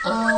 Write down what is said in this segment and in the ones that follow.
Ua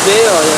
zeb os.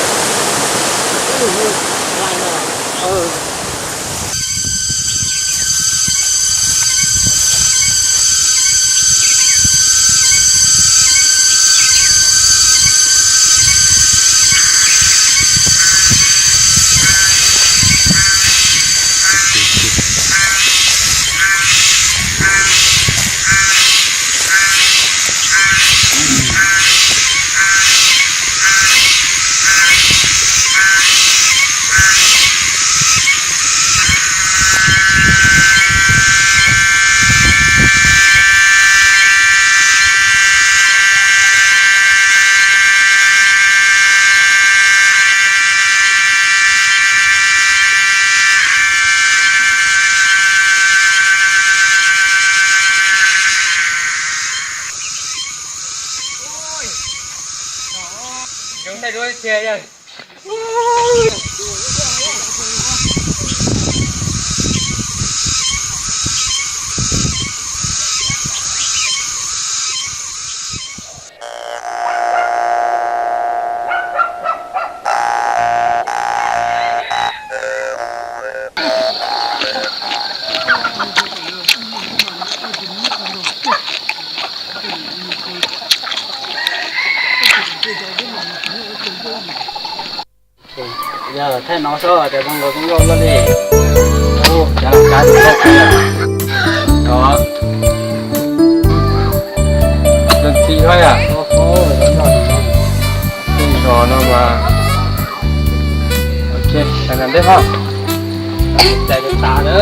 Yog thaij no xwb ces zoo nkaus zoo nkauj luaj li. Ub, cas cas zoo nkauj kawg. Os, zoo txi hab yom. Tej zos no mas, ok, tag nrho ntej hab. Cais tas tas lawm.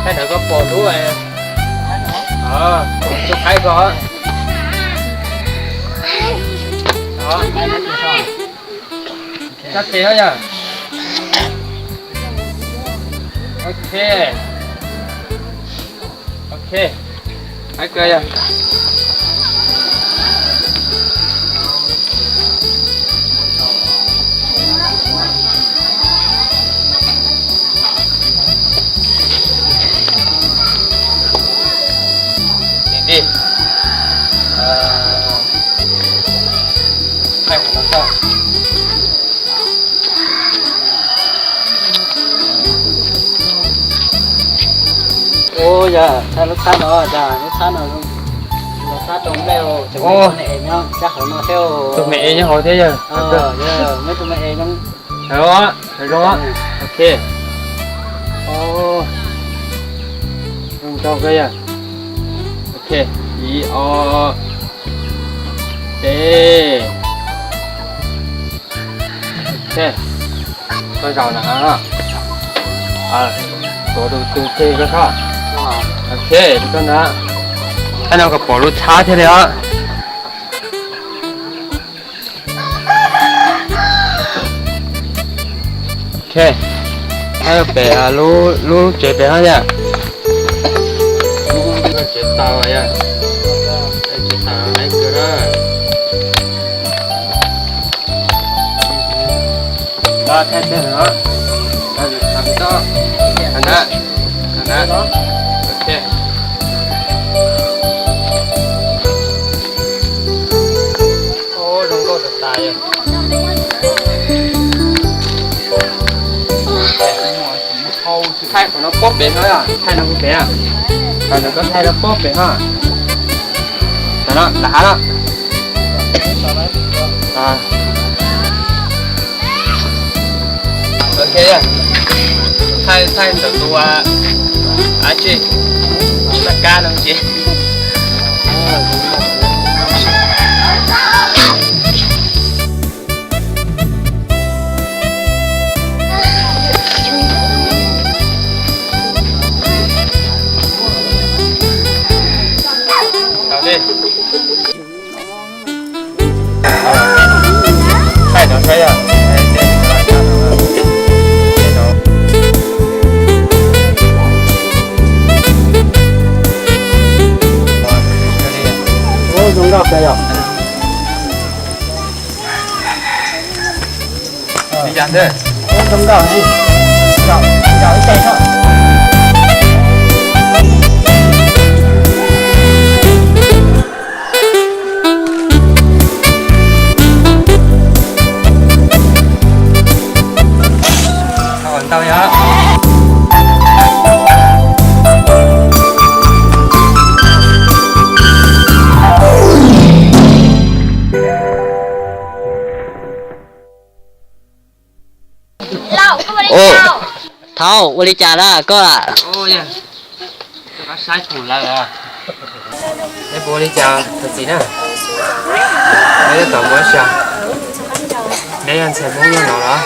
Thaij ntawd koj pom lub, tub qaib ko. Sab tes hab yog. Ok. Ok. Haib kawg yog. Tim tim. Thaij qhov no xwb. Ub, yog thaij lub txhab no, cas lub txhab no los txhab rau nplej, tus me es nyob sab hauv no thiab. Tus me es nyob hauv thiab yog. Muaj tus me es nyob. Zoo, ok. Zoo nkauj kawg yog. Ok, ib ob peb. Ok, koj zaum na. Tuav tus twg tseg koj txhob. Ok, koj na. Thaij no kom pom lub txhab thiaj li os. Ok, thaij pem lub tsev pem hab yom. Tsev taws yom, tsev taws haib kawg na. Thaij tej no, thaij na, thaij na, ok. Zoo nkauj tas tas. Thaij qhov no pob pem no, thaij no pob pem, thaij no pob pem hab. Tam no lam hav no. Ok, thaij thaij ntawm tus av tsi, laj kab no tsi. Tau li. Thaij no saib yog. Ub, zoo nkauj kawg yog. Li cas ntag? Ub, zoo nkauj li. Zaum, zaum ib ce tso. Ntau yog. Thaub, ua li cas lawm koj lawm? Saib tshum lawm. Neb puas ua li cas txiv na? Neb tab tom mus dab tsi? Neb yog ntxhais Hmoob nyob no los?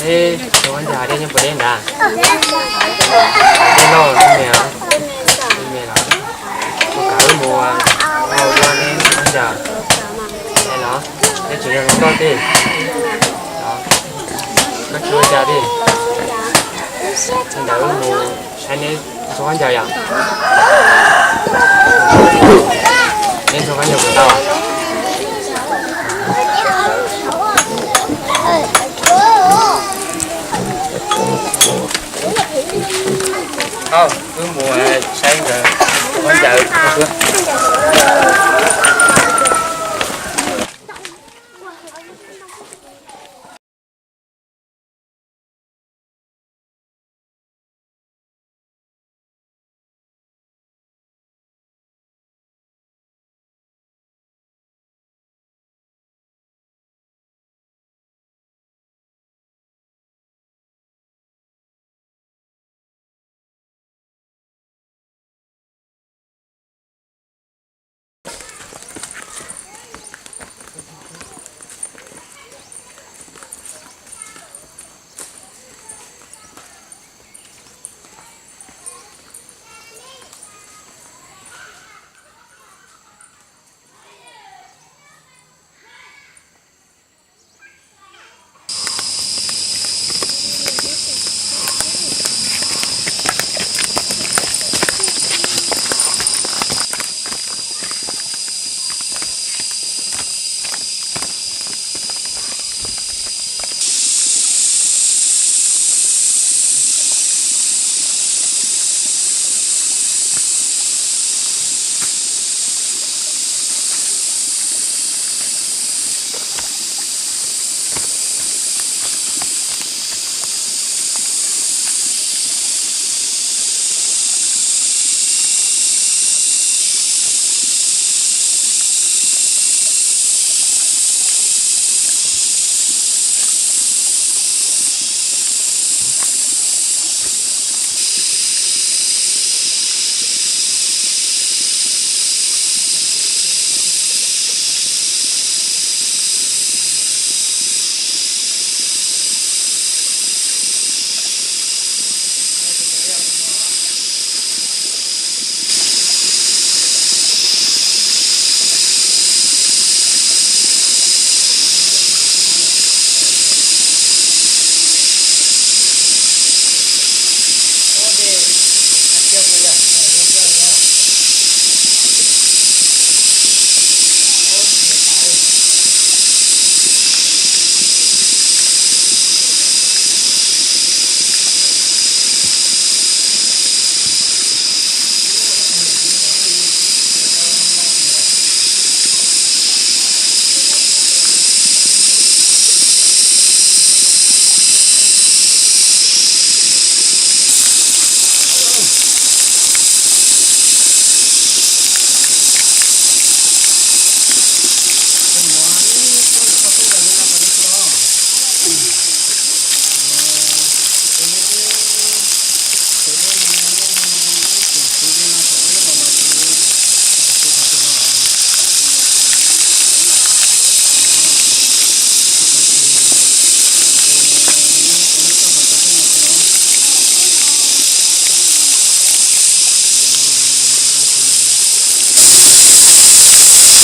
Neb tus Hmoob Ncas dej nyob puas deb nrad? Dej loj dej me? Dej me los? Puas kam wb mus ua neb Hmoob Ncas los? Neb tseem yog hluas nkauj tij. Koj tsis ua cas li? Ntawd wb mus saib neb ntxhua khaub ncaws yom. Neb ntxhua khaub ncaws puas tau? Wb mus saib nkawd khaub ncaws.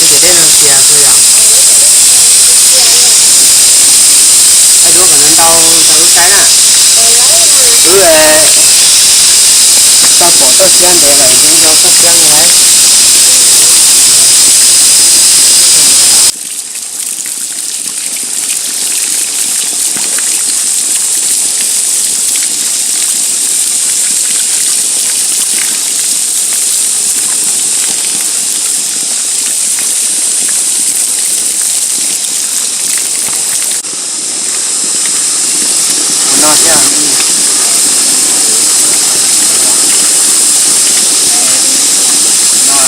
Ntawm nej no tiag xwb yom? Thaij duab kom ntau ntau thaum wb saib na. Wb tau pom txoj sia ntev lawm, nco txoj sia mus lawm. Ua no thiab. No,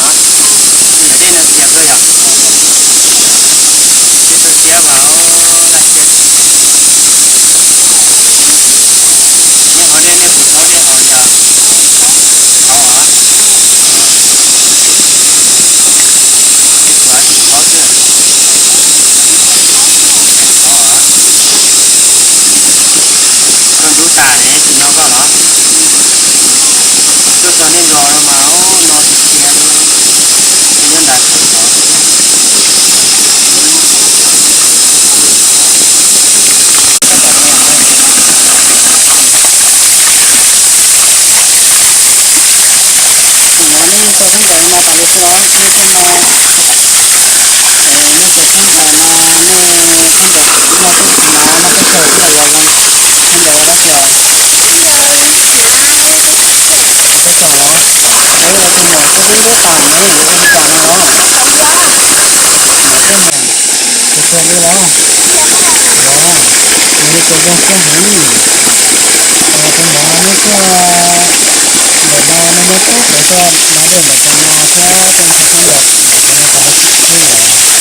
ntawm nej no tiag xwb yom? Txoj sia mas, o, daj sia. Nej haus dej, nej mus thov dej haus yog. Thov, thov xwb. Thov, koj ntub tas. Ces xwb os, nej xyoob no, nej tus xyoob nraim no, nej xyoob nraim noj teb chaws no, noj teb chaws thiab los noj teb chaws los? Noj teb chaws los? Ub, ua cas nyuam xyoob dub dub tas no, yuav ua li cas no los? Nyuam xyoob nraim, tus tuag li los? Los, nws li tus zoo xwb heev. Tus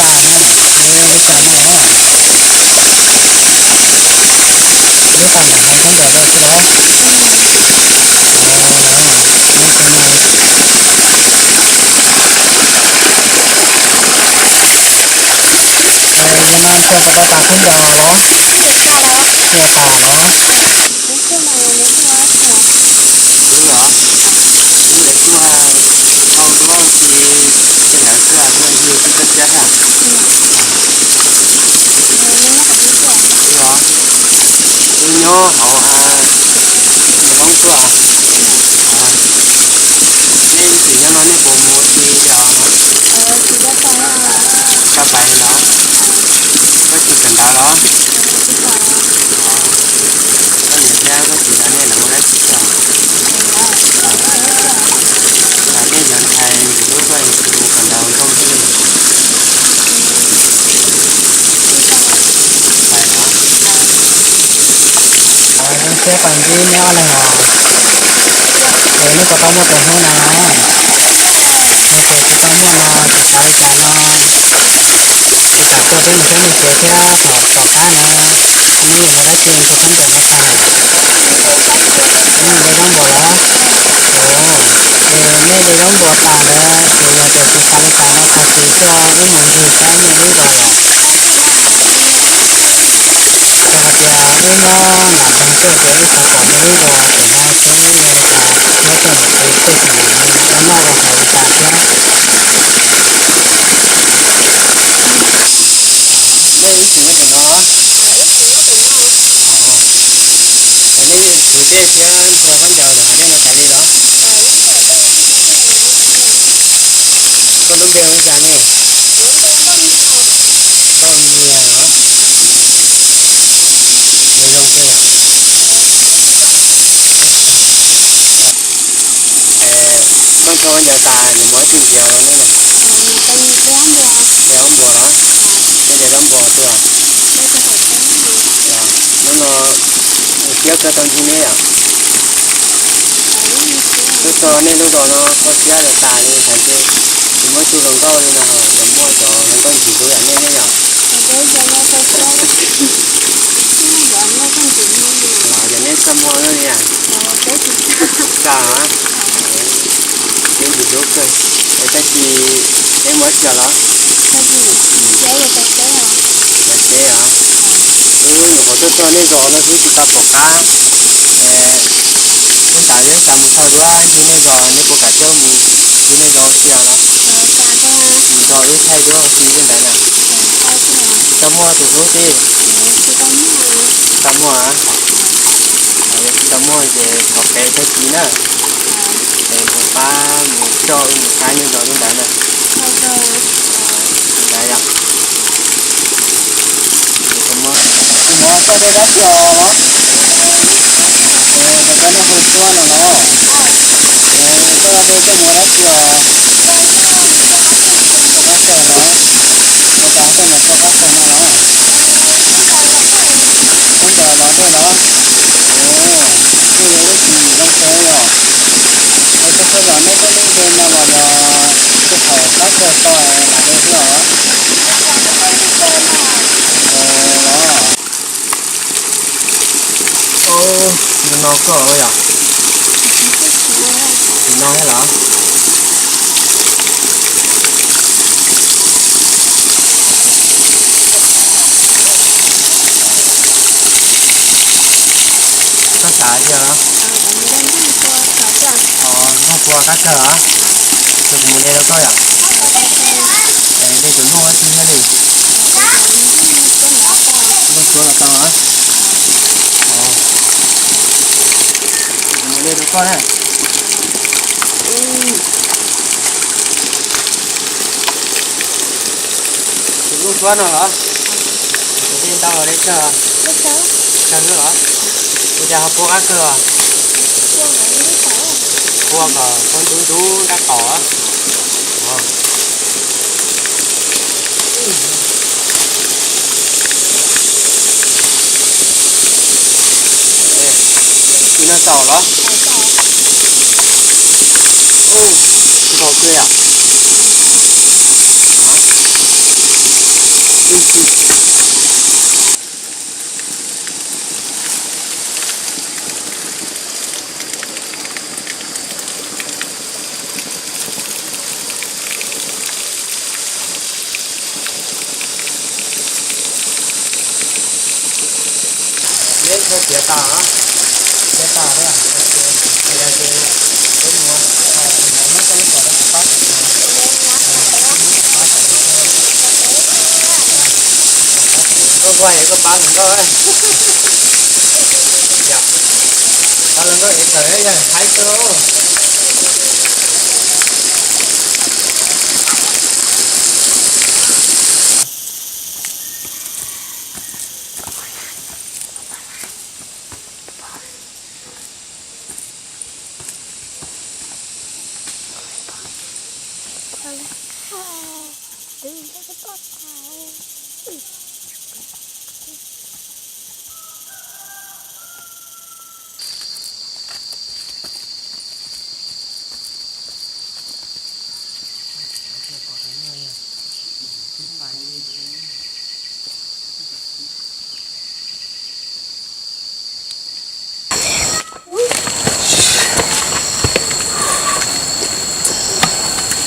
ntawd nws tuaj ntawm no, nws muab tub ntawd tuaj no, nws ntawm tus no thiab tus no xyoob nraim, tus no xyoob nraim, los noj tau tus dej los? Los, ub, ces nyuam xyoob dub tas no, yuav ua li cas no los? Dub tas ntawm no xyoob nraim rau xwb los? Los, noj tau no. Yog no coj puas tau tas khaub ncaws los? Coj tas los? Wb los, wb ntawd tuaj hauv duab ces tej ntawd xwb, tuaj yug xwb koj thiab na. Wb los, wb nyob hauv Mes Loob tuaj. Nej ib txwm nyob no nej puas mus ua si li os? Tsis pais li los? Koj tsis kawm ntawv los? Koj niam thiab koj txiv lawv nej lawv ua dab tsi tuaj? Lawv nej cov ntxhais ntxim hlub tuaj es tsis mus kawm ntawv nkauj xwb li. Zoo siab kawm ntsib neb ob leeg os. Ces neb puas tau muaj tus hlub no? Yog tias tsis tau muaj no ces xyov li cas no. Tsis kam tuaj peb mus teb mus tsev thiab thaum tom qab no, neb yuav ua dab tsi rau khaub ncaws no tag? Neb de zaub npua los? Ua, ces neb de zaub npua tas lawm ces yog tias tsis xav li cas no tag kis coj wb mus yug saib nej lub zos yom? Txawm hais tias wb nyob nram nroog tuaj ces wb xav pom nej lub zos pem no seb zoo li cas, nyob tej ntawm ces tej tseem muaj noj ua haus li cas thiab. Nej ib txwm nyob pem no? Ces nej tus dej thiab ntxhua khaub ncaws ntawm hav dej no tas li los? Koj lub npe hu li cas ne? Nkauj Nyiag los? Npe zoo kawg yom. Koj ntxhua khaub ncaws tas nws muaj ib tug ntxiv los nej na? De zaub npua los? Nej de zaub npua xwb os? Hnub no siab kawg tau ncig nej yom? Tuaj txog nej lub zos no koj siab tas tas li, xav tias tsis muaj ib tug hluas nkauj li no, tseem muaj cov hluas nkauj ntxim hlub yam nej thiab yom? Yam nej txaj muag no li a? Txaj a? Siab ntxim hlub kawg. Es tab sis neb mus dab tsi los? Mus teb os. Wb nyuam qhuav tuaj txog nej zos no xwb tsis tau pom qab. Wb xav tias wb xav mus thaij duab yug nej zos, neb puas kam coj mus yug nej zos ua si los? Mus nrog wb thaij duab ua si li ntawd na. Tsis tau muaj tus hlub thiab? Tsis tau muaj a? Yog tsis tau muaj ces thov peb tag kis na, es puas pab mus coj wb mus saib nej zos li ntawd na. Ntawd yom. Koj muab koj dej dab tsi los? Koj dej hu tuab no los? Koj hu coj mus dab tsi os? Qab xees los? Ua cas koj mus txog qab xees no los? Khaub ncaws los dej los? Koj yog ib tug zoo kawg yom. Es koj tuaj zos nej tuaj lub npe no los yog tuaj thaum qab kawg tso lam dej xwb os? Los, tus no koj yom? Tus no thiab los? Koj xav tias los? Nplooj kua qab kawg los? Ces kuv mus de rau koj yom. Es de tus nplooj dab tsi thiab li? Nplooj tsuab los tau los? Koj na. Tus lub suab no los? Tus dej ntau los dej tsawg? Tsawg lub los? Ua cas ho pua qab kawg os? Pua kom pua ntub ntub nrab qaum. Tus no txaus los? Nkaus kawg yom. Neb tiav tas, tiav tas, tiav tas ces peb mus, mus muab koj lub xov rau kuv pab. Koj nquag es koj pab hluas nkauj. Pab hluas nkauj es tawm yog haib xwb.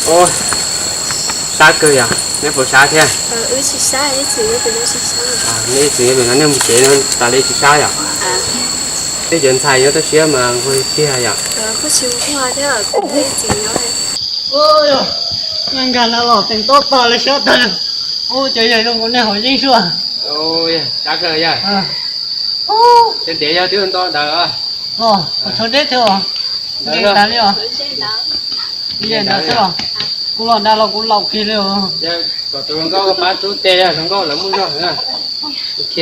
Ua, sab kawg yog, neb puas sab thiab? Wb tsis sab, ib txwm nyob pem no tsis sab. Neb ib txwm nyob pem no, nej mus tsev no tas li tsis sab yom? Neb cov ntxhais nyob toj siab mas nquag tiag yom? Kuj tsis nquag thiab, kuv ib txwm nyob. Nkag no los teem toj tog li sab tag. Ub, cov yawg zoo nkaus nej haus yeeb suab. Sab kawg yog. Tej ntiav yog twb nto ntawd. Tshuav deb thiab os. Ntev tas li os. Ntev ntawd xwb los. Kuv los dag los kuv laus kiag li os. Kom tus hluas nkauj pab rub tej, hluas nkauj lawv muaj zog na. Ok.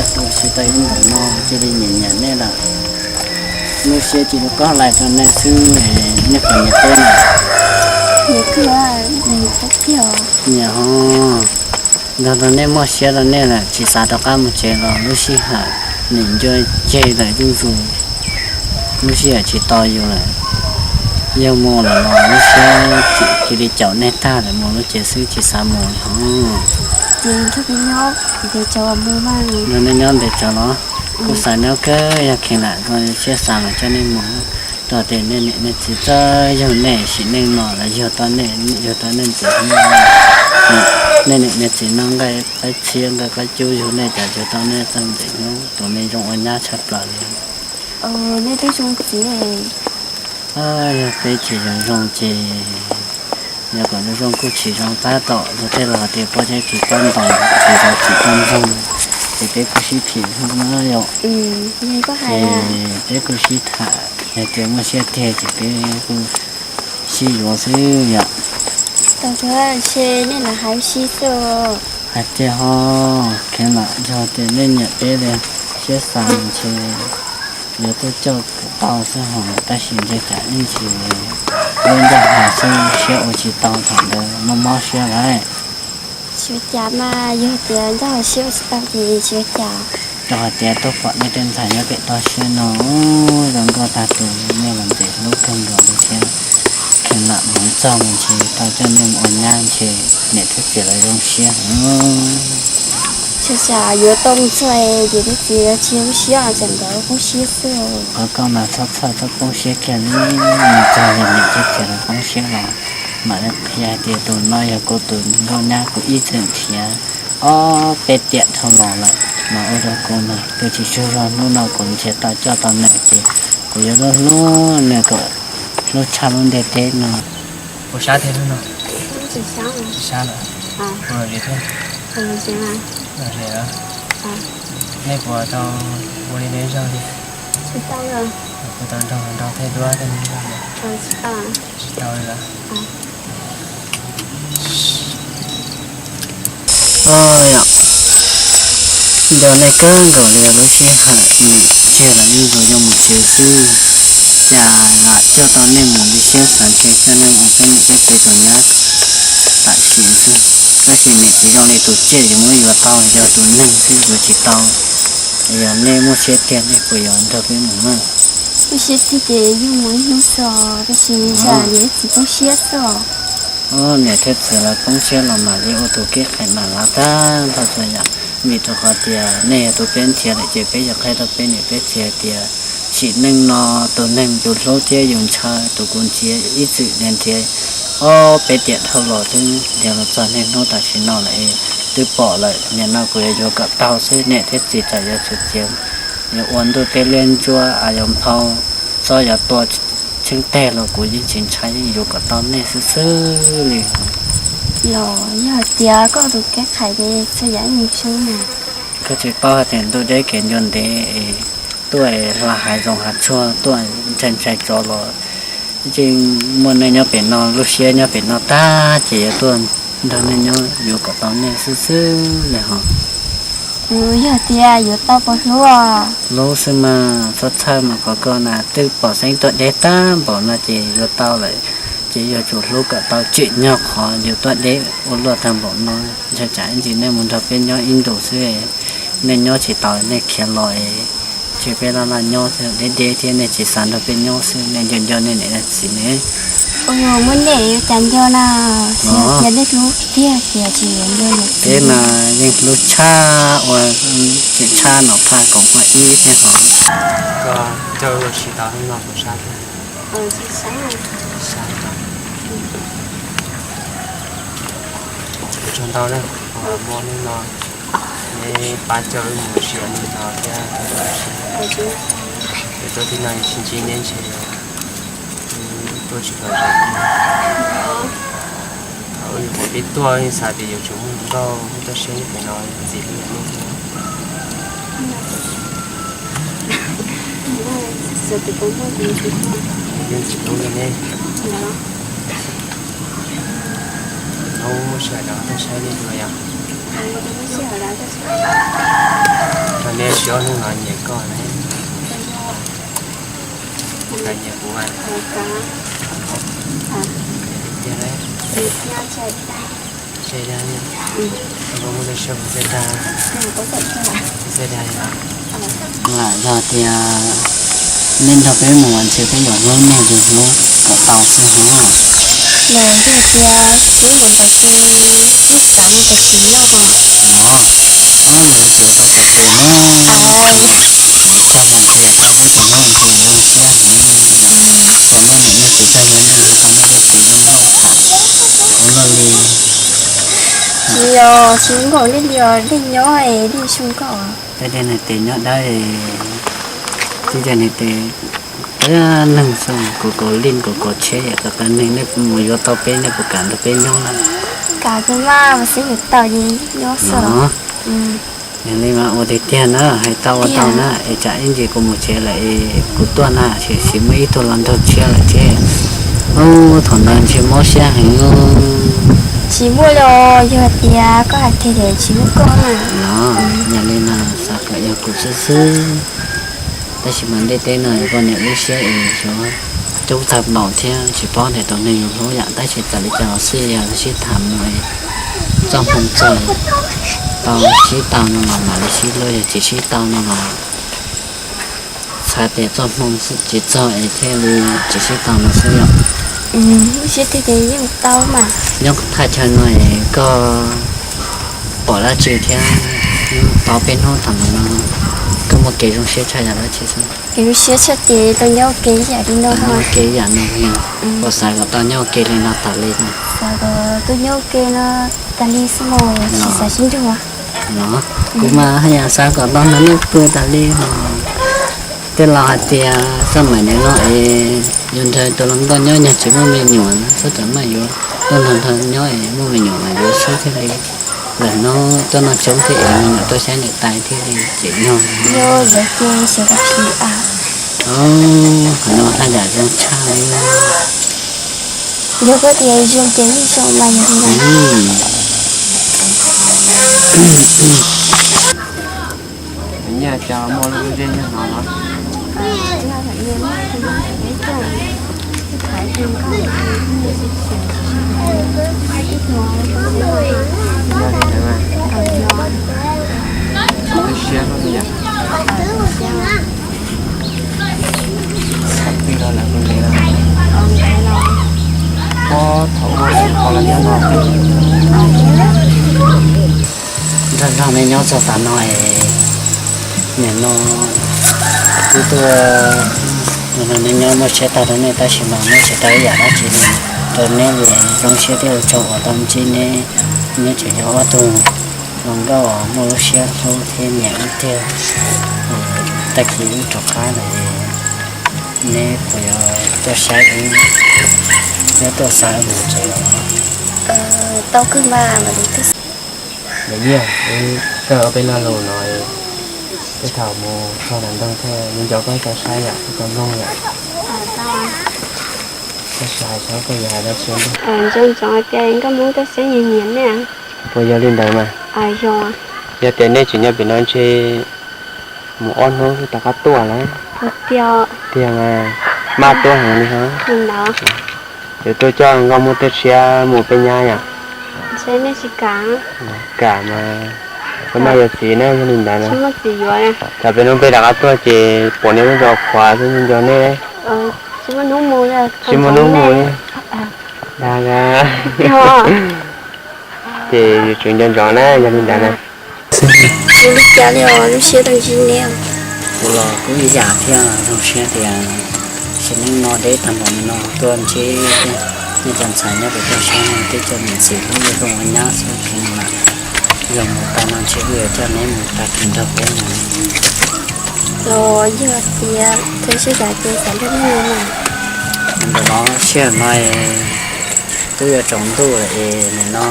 Ua tsis tau ib ntawm no cia li nyiam nyiam nej lawm. Lub siab cia li qoj lais rau nej xwb, nej puas nyiam peb na? Nyiam ho, nrog rau nej muaj siab rau nej lawm, tsis xav rov qab mus tsev los lub sij hawm nim ncua ceg lawm zuj zus, lub sij hawm tsis tau yus lawm. Yog mus lawm los lub siab cia li caum nej tag lawm, mus lub cev xwb tsis xav mus li ho. Ces nrog peb nyob, nrog nej nyob ntev tsawv los kuj xav nyob kawg, yog kheev lam zoo siab xav mas coj nej mus. Rau tias nej niam nej txiv txawj yug nej sim neej no los yug tau nej, yug tau nej ntxim hlub, nej niam nej txiv noj nqaij qaib txhiab nqaij qaib cub yug nej cas yug tau nej txawj ntxim hlub, tus me zoo ua nyab tshaj plaws li. Nej twb zoo txiv. Yog peb tsis zoo zoo ces, yog kom zoo zoo kuj tsis zoo, tab tom luag tej laus hais tias pob zeb tsis paub ntaus, tsis zoo tsis tau ntsoog, ces peb kuj sib thim hnub na yom. Ces peb kuj sib tham, yog tias muaj siab tiag ces peb kuj sib yuav xwb yom. Hais tias ho kheev lam yog tias nej nyiam peb li siab xav ntshe yuav tuaj coj kom tau xwb ho, tab sis ntshe tsam ib ntsis lub ncauj hais xwb siab ua tsis tau, thaum ntawd mob mob siab lawm. Tsis ua cas mas, yog tias ncauj hais siab ua tsis tau ces tsis ua cas. Rau hais tias tuaj pom nej tej ntxhais nyob pem toj siab no zoo nkauj tag tus, nej los ntxim hlub kawg nkaus li thiab. Kheev lam hmoov txog mus ntshe tau coj nej mus ua nyab ntshe niam thiab txiv lawv zoo siab heev. Tsis ua cas, yuav tau mus txog ces thiab txiv lawv tsis zoo siab, tseem nkawd poob siab xwb. Qhov koj mas txhob txhawj txhob poob siab kiag li, mus txog yog niam thiab txiv lawv poob siab los mam li qhia hais tias tus no yog kuv tus nkauj nyab kuv ib txwm nrhiav ob peb tiam dhau los lawm, mas ua rau kuv mas kuv tsis tsaug zog, hnub no kuv nrhiav tau coj tau nws ces kuv yuav hlub hlub nws kom hlub tshaj lub ntiaj teb no. Puas sab tiag lub no? Tsis sab lawm. Puas lom zem thiab? Lom zem. Nej puas tau ua li nej zog li? Kuj tau nrog nrog tej duab tej neeg zog li? Tsis tau li lawm. Yog nco nej kawg nkaus li lub sij hawm nim tsiag los yeej zoo yuav mus tsev xwb, cas lam coj tau nej mus li siab xav ntshe coj nej mus peb niam peb txiv tus nyab tam sim xwb. Tab sis nim tsis zoo li tus tsiaj yuav muab yuav tau, yog tus neeg xwb yuav tsis tau. Yog nej muaj siab tiag nej puas yuav nrog peb mus na? Muaj siab tiag ces yeej mus ib hnub xwb, tab sis tsam yog ib txwm poob siab xwb. Niam thiab txiv lawv poob siab los mam li ua tus kev qhev mam lav tag nrho txhua yam, vim rau qhov tias nej yog tus peb nrhiav lawm ces peb yog qhia rau peb niam peb txiv hais tias sim neej no tus neeg yus hlub thiab yus ntshaw tus kuv nrhiav ib txwm nrhiav ob peb tiam dhau los twb nrhiav los txog niaj hnub tam sim no lawm, twb pom lawm, nim no kuv yuav yuav kom tau xwb, niam thiab txiv txawm yuav txhua txiav, yuav ua ntuj teb liab ntsuab, yuav nphau xob yuav tua tsheej teg los kuv yeej tsis ntshai, yeej yuav kom tau nej xwb xwb li. Los yog hais tias koj tus kev qhev ces txhua yam yeej zoo na. Koj tsis paub hais tias ntuj deb kev ncua ntev, tuaj hla hav zoov hav tsuag, tuaj ntshai ntshai tsov los yeej muaj nej nyob pem no, lub siab nyob pem no tag ces yuav tuaj nrog nej nyob yuav kom tau nej xwb xwb li ho. Yog tias yuav tau puas hlub? Hlub xwb mas, txhob txhawj mas, qhov koj na twb pom xeeb tuaj deb tag npaum no ces yuav tau lawm. Ces yuav tsum hlub kom tau tsim nyog qhov yus tuaj deb ua luaj tag npaum no, ntshai tsam ib ntsis nej mus nrog peb nyob ib ntus xwb, nej nyob tsis taus nej khiav los es tseg peb laj laj nyob deb deb thiab nej tsis xav nrog peb nyob xwb, nej nco nco nej niam nej txiv ne. Muab nej yuav cas nco na, yog tias nej hlub tiag tias tsis yuav nco niam txiv. Peb mas yeej hlub tshaj ua, tseem tshaj Nom Phaj Koom Huaj ib thiab hos. Koj coj wb ua si tau hnub no puas sab thiab? Sab. Ua tsaug ntau na, uas muaj hnub no neb pab coj wb mus ua si ua neej no thiab. Ces tuaj tib no sib ntsib neb ntshe tuaj tsis lom zem. Thaum wb nyuam qhuav pib tuaj yeej xav tias yuav tsum muaj hluas nkauj muaj txoj sia nyob pem no ntxiv hlub yam nej thiab. Yeej ntxim hlub li ne. Hnub sij hawm no tuaj saib nej dua yom. Neb tsis ob hnub no nyiam koj ne, nyiam kuv tiag. Lam yog tias nej nrog peb mus ntshe peb yuav hlub nej li hlub kom tau xwb hos. Los yog tias peb mus ntawd ces nej xav mus tau tim nyob hos. Mus tau tim nyob, koj hais tias tau peb tus hlub nti siab heev, tau nej niam nej txiv txoj hlub nej tau nej peb tus hlub nkauj tham ua luaj li. Tsis yog tsis nkauj nej li os, nej nyob es nej zoo nkauj. Tej dej nws tes nyob dawb, tej dej nws tes, neeg xwb, kuv kaus lij kuv kaus tsheb yam qab qab neeg, nej mus yuav tau peb nej puas kam nrog peb nyob na? Kam tus mas mas xwb yuav tau ces nyob xwb. Yog li mas ua tiag tiag na, hais tau ua tau na, es tsam ib ntsis kuv mus tsev lawm es kuv tuaj na, tsis muaj ib tug los nrog tshiab lawm thiab. Ub, thaum ntawd ntshe mob siab heev. Tsis muaj li os, yog tias koj hais tiag ces tsis muaj koj na. Yog li no xav kom yog kuv xwb xwb. Tab sis mas ntiaj teb no poj niam lub siab es yuav coob tag npaum thiab tsis paub tias tus neeg yus hlub yam tab sis txawm li cas los xij li los sib tham mus es txoj hmoo txog tau sib tau no los mam li sib hlub, yog tsis sib tau no los xav tias txoj hmoo tsis txog es thiaj li tsis sib tau no xwb yom. Lub siab tiag ces yeej tau mas. Nyob thaj chaw no es koj pom dab tsi thiab tau peb hnub thaum ntawd no koj muaj kev zoo siab tshaj yam dab tsi xwb? Kev zoo siab tshaj ces tau nyob ua ke ib yam li no. Nyob ua ke ib yam no, puas xav kom tau nyob ua ke li no tas li no? Xav kom tau nyob ua ke no tas li xwb mas tsis xav sib nrug. No, kuv mas haj yam xav kom tau nrog nej pw tas li no. Tej laus hais tias xaj maim nim no es yuav nrog tus hluas nkauj nyob yog tsis muaj me nyuam na, txhob tsam maj yuav tuaj nrog nrog nyob es muaj me nyuam mas yuav xwb thiaj li. Lawm hnub tuaj noj tshoob thiab es me nyuam tuaj saib niam tais thiaj li tseem nyog. Qhov no haj yam zoo tshaj li. Yog koj tias zoo ces yeej zoo mas yog li ntawd. Nyiaj cas muaj lub zeb nyob no los? Yog li ntawd mas, tsis tu siab lub li yom. Tij los lawm kuv ntev los, pob thaum ub lawm qhov los nyob no. Nrog nrog nej nyob txog tav no es, nim no wb tuaj nrog nej nyob muaj siab tag rau nej tab sis mas muaj tsis tau ib yam dab tsi li rau neb li. Zoo siab thiab ua tsaug uas tau ntsib neb, neb tseem yog ob tug hluas nkauj uas muaj lub siab hlub thiab nyiam wb tiag. Tag kis wb rov qab lawm, neb puas yuav tuaj saib wb thiab tuaj xav wb mus tsev? Tau kawg mas. Nyiaj, kawg ob peb lo lus no, tej thaum mus txog nram ntug thiaj li nco koj tau saib yom, koj tau mloog yom. Koj hais saib koj yuav hais dab tsi. Nco ntsoov hais tias nkauj Hmoob tuaj saib nyiam nyiam nej. Puas yog li ntawd mas? Yog. Yog tias nej tseem nyob pem no ntshe mus ob hnub twb rov qab tuaj lawm. Tiag mas, maj tuaj heev li hos. Yuav tuaj coj nkauj Hmoob tuaj tshiab mus peb nyab yom. Kam mas, koj maj yuav txiv na, yog li ntawd na. Tsam peb hnub peb rov qab tuaj ces pom nej lub zos qhuav xwb nco nej. Tsis muaj hnub mus li. Dag, ces yuav tsum nco ntsoov na, yog li ntawd na. Kuv li cas li os, lub siab tau ntsib neb. Kuv los kuj ib yam thiab, zoo siab tias sim neej no deb tag npaum li no tuaj ntsib nej cov ntxhais nyob pem toj siab no, tib co niam txiv hlub zoo ua nyab xwb ces mas yog mus tau no ntshe kuj yuav coj neb mus tag kis nrog peb mus. Los yog tias kheev sib cav ces xav nrog nej mus mas. Ntawm no sij hawm no es twb yuav tsaus ntuj lawm es nim no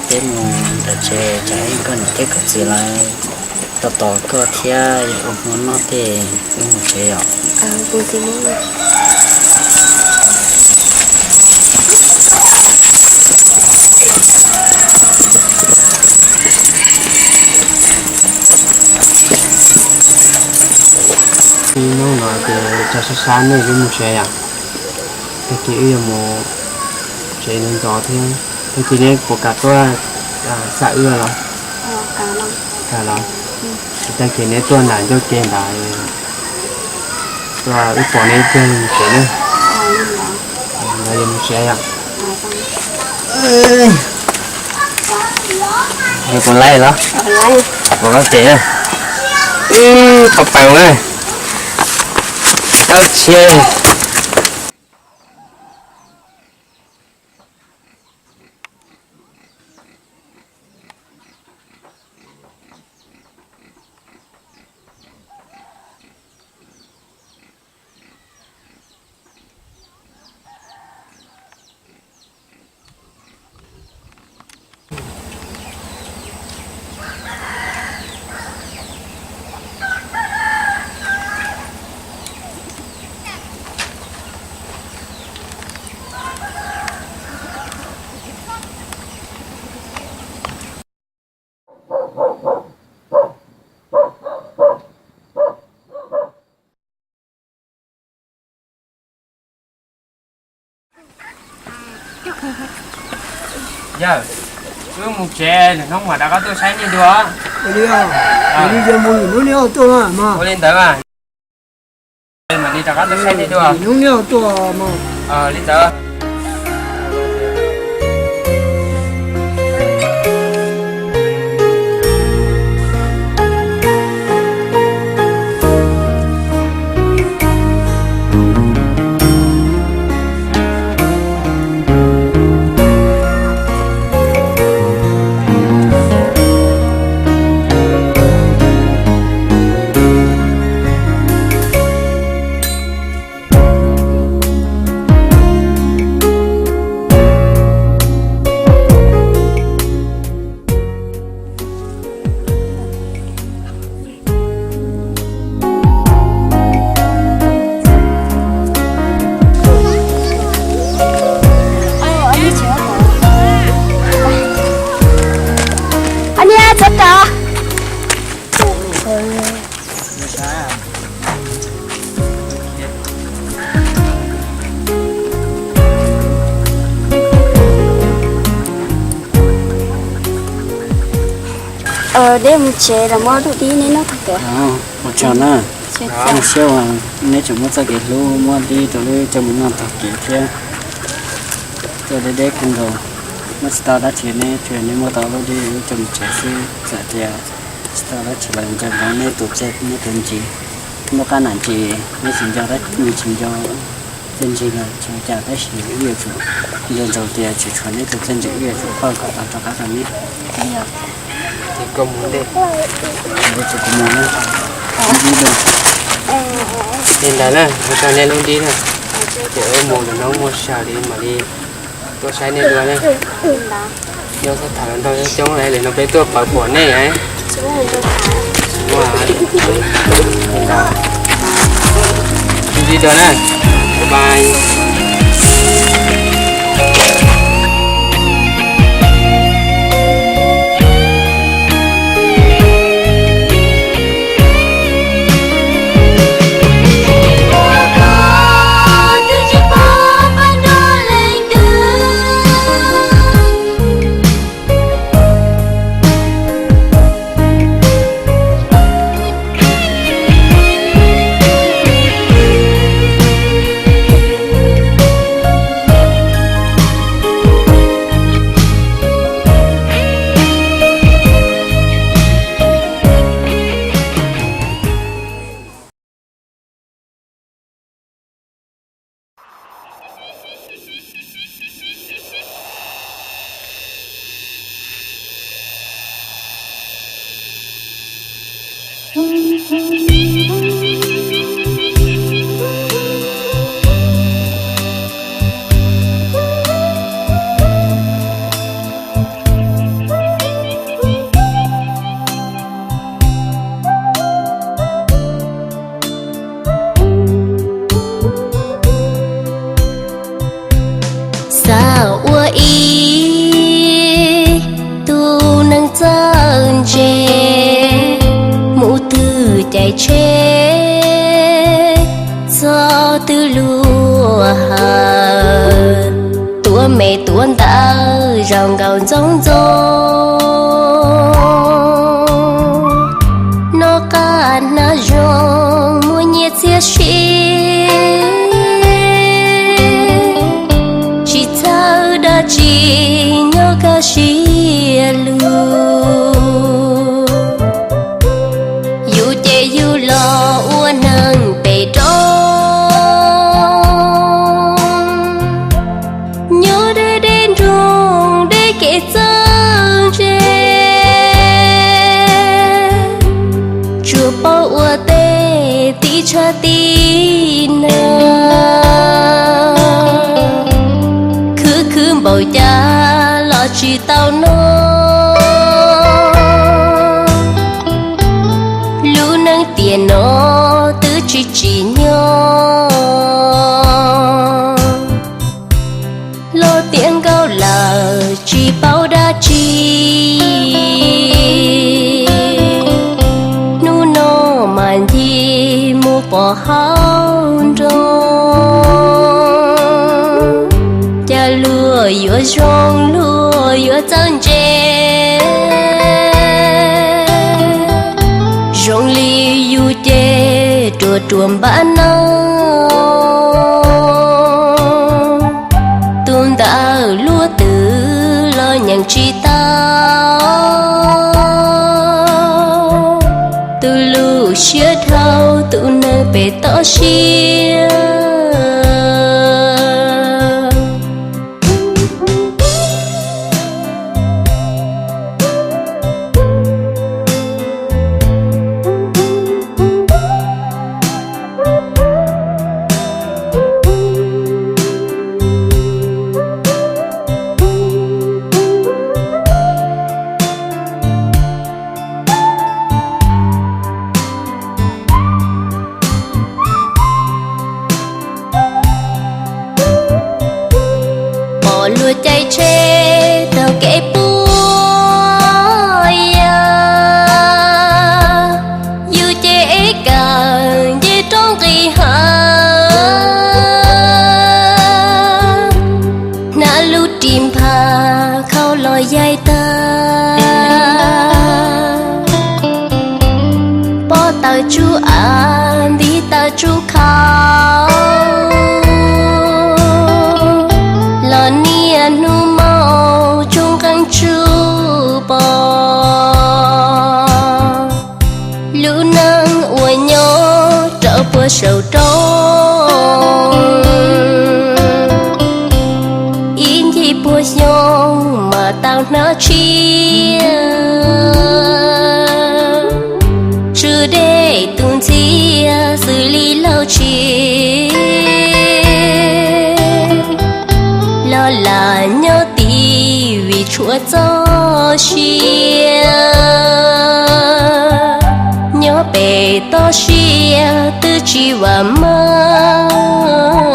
peb mus ntawm tsev, tsam ib koj niam thiab koj txiv lawv tos tos koj thiab yuav ua hmo noj tej, wb mus tsev os. Sab sab nej wb mus tsev yom. Tag kis wb yuav mus tsev ntxov ntxov thiab. Tag kis neb puas kam tuaj xam wb los? Kam los. Tag kis neb tuaj nram ncauj ke ntawd, tuaj wb pom neb ib pliag mus tsev na. Ntawd yuav mus tsev yom. Yog puas laij los? Puas laij ces na. Ib qhov pees na. Tawb tshiab. Yawg, wb mus tsev, lwm hnub mam rov qab tuaj saib nej dua. Ua li ntawd mas. Mam li rov qab tuaj saib nej dua. Li ntawd. Deb mus tsev los muab lub dib neb noj tag kev. Ua tsaug na. Zoo siab uas neb tseem muab txoj kev hlub muab dib rau wb coj mus noj tag kev thiab. Tuaj deb deb kawg nkaus, muab tsis tau dab tsi, neb tsuas neb muab tau lub dib wb coj mus tsev xwb. Txawm tias tsis tau dab tsi los nco ntsoov neb tus txiaj neb tus ntsis. Ntuj qab nam ntsis neb tsis nco, neb tsis nco txiaj ntsig los tsis ua cas, tab sis wb yuav tsum nco ntsoov tias tseem tshuav neb tus txiaj ntsig, wb yuav tsum pauj kom tau rov qab rau neb. Ces koj mus ntej, kuv mus na. Li ntawd na, ua tsaug nej lub dib na. Ces wb mus lwm hnub muaj sij hawm li mam li tuaj saib nej dua na. Nyob xav tham ntau coob coob, lwm hnub peb tuaj pawv pom nej. Li dua na, bye bye. Xav ua ib tug neeg txawj ntse, mus twg caij tsheb txog Tsis nyob kaj siab lug, yus ces yus los ua neeg pem roob, nyob deb deb nroog deb kev txawj ntse, tsuas paub ua teb tib tshab tib nag, khwv khwv npaum cas los tsis tau noj. Lub neej tiam no twb tsis tsim nyog, los tiav nkaus lawm tsis paub dab tsi. Hnub no mas ncig mus pom hauv nroog, cas luag yuav zoo luag yuav txawj ntse. Zoo li yus ces ruam ruam npab neej, tus ntawm luag twb los nyeem tsis tau, tus lub siab dhau tus neeg pem toj siab. Pom luag caij tsheb taug kev puag yam, yus ces ev kawm nce roob nqis hav, hnav lub ris nphas khau los yaig tag, pob taws tsuj av ntiv taws tsuj khau, los niaj hnub maum tsuj nqeeb tsuj pos. Lub neej uas nyob rau puag saum roob, ib ncig puag xyoo mas tau hnab tshiab, tsw dej tu ntxhiab xws li laug tshis, los lam nyob tid vim tshuav txoj sia, nyob pem toj siab twb tsis vam meej.